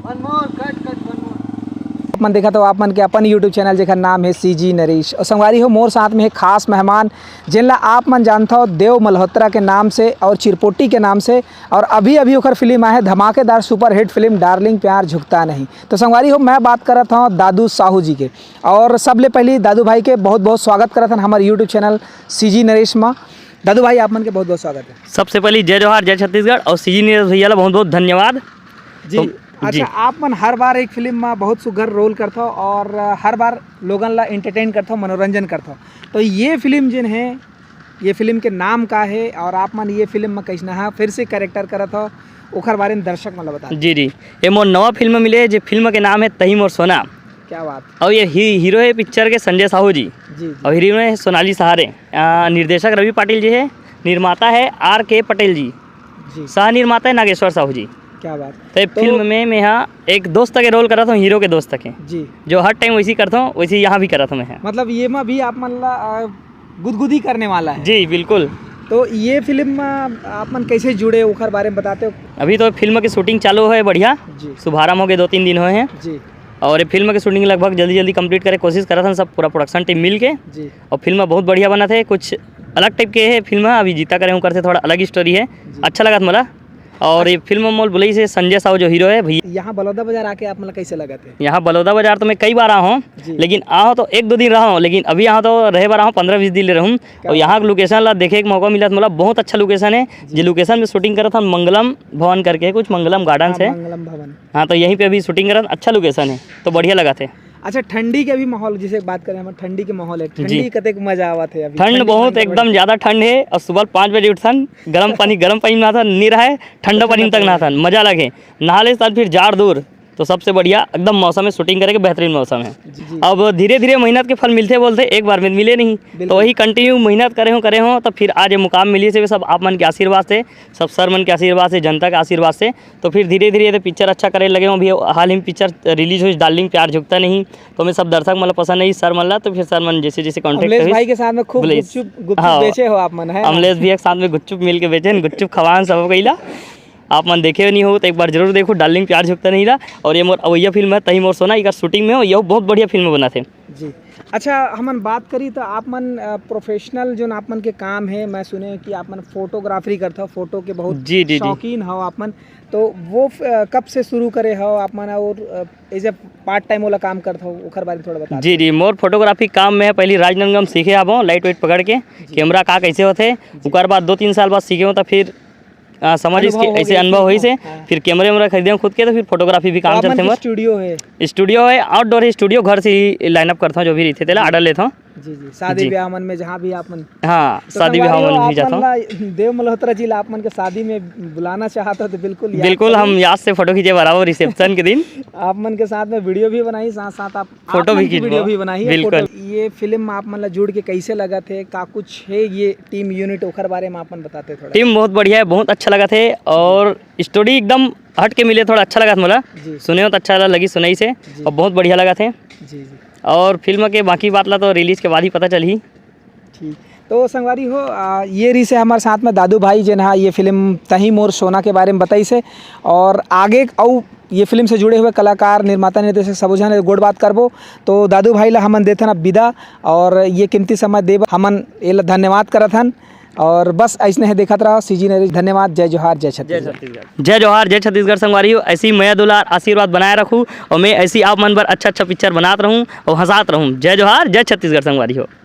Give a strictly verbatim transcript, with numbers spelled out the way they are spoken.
One more, cut, cut, one more। आप मन देखत हो आप मन के अपन YouTube चैनल, जेकर नाम है सीजी नरेश। और संगवारी हो, मोर साथ में है खास मेहमान, जेन ला आप मन जानत हो देव मल्होत्रा के नाम से और चिरपोटी के नाम से। और अभी अभी ओकर फिल्म आए है धमाकेदार सुपरहिट फिल्म डार्लिंग प्यार झुकता नहीं। तो संगवारी हो, मैं बात करत हूँ दादू साहू जी के। और सबले पहली दादू भाई के बहुत बहुत स्वागत करत हन हमारे YouTube चैनल सीजी नरेश में। दादू भाई, आप मन के बहुत बहुत स्वागत है। सबसे पहली जय जोहार, जय छत्तीसगढ़, और सीजी नरेश भैया ला बहुत बहुत धन्यवाद। जी। तो अच्छा, जी। आप मन हर बार एक फिल्म में बहुत सुघर रोल करथो और हर बार लोगन ला एंटरटेन करथो, मनोरंजन करथो। तो ये फिल्म जिन है, ये फिल्म के नाम का है और आप मन ये फिल्म में कैसना है फिर से कैरेक्टर करत हो, ओखर बारे में दर्शक मन ला बता। जी, जी। ये मोर नवा फिल्म मिले, जे फिल्म के नाम है तही मोर सोना। क्या बात। और ये ही-, हीरो है पिक्चर के संजय साहू जी। जी, जी। और हीरोइन है सोनाली सहारे। आ, निर्देशक रवि पाटिल जी है, निर्माता है आर के पटेल जी, जी। सह निर्माता है नागेश्वर साहू जी। क्या बात। तो ये तो फिल्म में मैं यहाँ एक दोस्त के रोल करत हूँ, हीरो के दोस्त के, जी। जो हर टाइम वैसे ही करता हूँ, वैसे ही यहाँ भी करत हूँ मैं। मतलब ये में भी आप मन ला, आ, गुदगुदी करने वाला है। जी, बिल्कुल। तो ये फिल्म में आप मन कैसे जुड़े, ओखर बारे में बताते हो? अभी तो फिल्म की शूटिंग चालू है, बढ़िया। जी। शुभारंभ हो गए, दो तीन दिन हुए हैं। जी। और ये फिल्म की शूटिंग लगभग जल्दी जल्दी कंप्लीट करे कोशिश करत हन सब, पूरा प्रोडक्शन टीम मिल के। जी। और फिल्म बहुत बढ़िया बनत है, कुछ अलग टाइप के है फिल्म, अभी जीता करे हूँ करते, थोड़ा अलग स्टोरी है। जी। अच्छा लगत मोला। और ये फिल्म मोल बोले से संजय साहू जो हीरो है भैया। यहाँ बलौदा बाजार आके आप मतलब कैसे लगत है? यहाँ बलौदा बाजार तो मैं कई बार आया हूँ, जी। लेकिन आया हूँ तो एक दो दिन रहा हूँ, लेकिन अभी यहाँ तो रहे बार आया हूँ, पन्द्रह बीस दिन ले रहूँ। क्या और बात। यहाँ का लोकेशन ला देखे के मौका मिला तो मोला बहुत अच्छा लोकेशन है। जी। जे लोकेशन में शूटिंग करत हन मंगलम भवन करके कुछ, मंगलम गार्डन हाँ, है। मंगलम भवन। हाँ, तो यहीं पे अभी शूटिंग करत, अच्छा लोकेशन है, तो बढ़िया लगत है। अच्छा, ठंडी के अभी माहौल, जैसे बात करें हम, ठंडी के माहौल है, जी। ठंडी कतेक मजा आवत है अभी? ठंड ठंडी बहुत, ठंड एकदम बढ़- ज्यादा ठंड है। और सुबह पाँच बजे उठथन, गरम पानी, गरम पानी में नहाथन, नहीं रहे, ठंडा पानी में तक नहाथन, मजा लगे। नहा ले साथ फिर जाड़ दूर, तो सबसे बढ़िया एकदम मौसम है, शूटिंग करे के बेहतरीन मौसम है। जी, जी। अब धीरे धीरे मेहनत के फल मिलते बोलते, एक बार में मिले नहीं, बिल्कुल। तो वही कंटिन्यू मेहनत करे हो, करे हो, तो फिर आज ये मुकाम मिली से सब आप मन के आशीर्वाद से, सब सर मन के आशीर्वाद से, जनता के आशीर्वाद से, तो फिर धीरे धीरे ये पिक्चर अच्छा करे लगे हो। अभी हाल ही में पिक्चर रिलीज हुई डार्लिंग प्यार झुकता नहीं, तो मैं सब दर्शक मन ला पसंद नहीं सर मन ला, तो फिर सर मन जैसे जैसे कॉन्टैक्ट अमलेश हुई, भाई के साथ में खूब बोले, गुपचुप, गुपचुप हाँ, बेचे हो आप मन, है ना? अमलेश भैया के साथ में गुपचुप मिल के बेचे हैं, गुपचुप खवान सब कइला। आप मन देखे नहीं हो तो एक बार जरूर देखो डार्लिंग प्यार झुकता नहीं ला। और ये मोर अवैया फिल्म है तही मोर सोना, इकर शूटिंग में हो, ये बहुत बढ़िया फिल्म बना थे। जी। अच्छा, हमन बात करी तो आप मन, अ, प्रोफेशनल जोन आप मन के काम है, मैं सुने कि आप मन फोटोग्राफरी करत हो, फोटो के बहुत जी, जी, जी। शौकीन हो आप मन, तो वो फ-, अ, कब से शुरू करे हो आप मन और, अ, एज ए पार्ट टाइम वाला काम करत हो, ओखर बारे में थोड़ा बता जी, दो। जी, मोर फोटोग्राफी काम में है, पहली राजनांदगांव सीखे आबो, लाइट वाइट पकड़ के, जी। कैमरा का कैसे होथे, जी। ओकर बाद दो तीन साल बाद सीखे हो, तो फिर, आ, समझ अनुभव इसके हो ऐसे गया अनुभव कि होइस हे, हाँ। फिर कैमरे वैमरा खरीदे हो खुद के, तो फिर फोटोग्राफी भी तो काम आप मन चलथे के मोर। स्टूडियो है? स्टूडियो है, आउटडोर है स्टूडियो, घर से ही लाइनअप करता हूँ, जो भी रहते तेला जी। ऑर्डर लेता हूँ। जी, जी, शादी जी। ब्याह मन में जहाँ भी आप मन हाँ, तो शादी संगवारी ब्याह हो, मन में आप भी मन जाता हूँ। ला देव मल्होत्रा जी ला आप मन के शादी में बुलाना चाहत हो तो बिल्कुल याद बिल्कुल, हम करिए। याद से फोटो खींचे बराबर रिसेप्शन के दिन। आप मन के साथ में वीडियो भी बनाई, साथ साथ आप, फोटो आप भी मन की खींचबो। वीडियो भी बनाई है, बिल्कुल। फोटो। ये फिल्म आप मन ला जुड़ के कैसे लगत हे, का कुछ है ये टीम यूनिट, ओखर बारे में आप मन बताते थोड़ा। टीम बहुत बढ़िया है, बहुत अच्छा लगत हे और स्टोरी एकदम हट के मिले, थोड़ा अच्छा लगत मोला। जी। सुने हो तो अच्छा लगी सुनई से जी। और बहुत बढ़िया लगत हे। जी, जी। और फिल्म के बाकी बात ला तो रिलीज के बाद ही पता चलही। ठीक। तो संगवारी हो, आ, ये रहिसे हमर साथ में दादू भाई, जेन हा ये फिल्म तही मोर सोना के बारे में बताइस हे। और आगे अउ ये फिल्म से जुड़े हुए कलाकार, निर्माता, निर्देशक सबो झन गोठ बात करबो। तो दादू भाई ला हमन देथन अब विदा, और ये कीमती समय देब हमन एला धन्यवाद करत हन। और बस अइसने हे, देखत रहो सीजी नरेश। धन्यवाद, जय जोहार, जय जय छत्तीसगढ़। छत्तीसगढ़। जय जोहार, जय छत्तीसगढ़ संगवारी हो। ऐसी मया दुलार आशीर्वाद बनाए रखू और मैं ऐसी आप मन बर अच्छा अच्छा पिक्चर बनात रहूं और हंसात रहूं। जय जोहार, जय छत्तीसगढ़ संगवारी हो।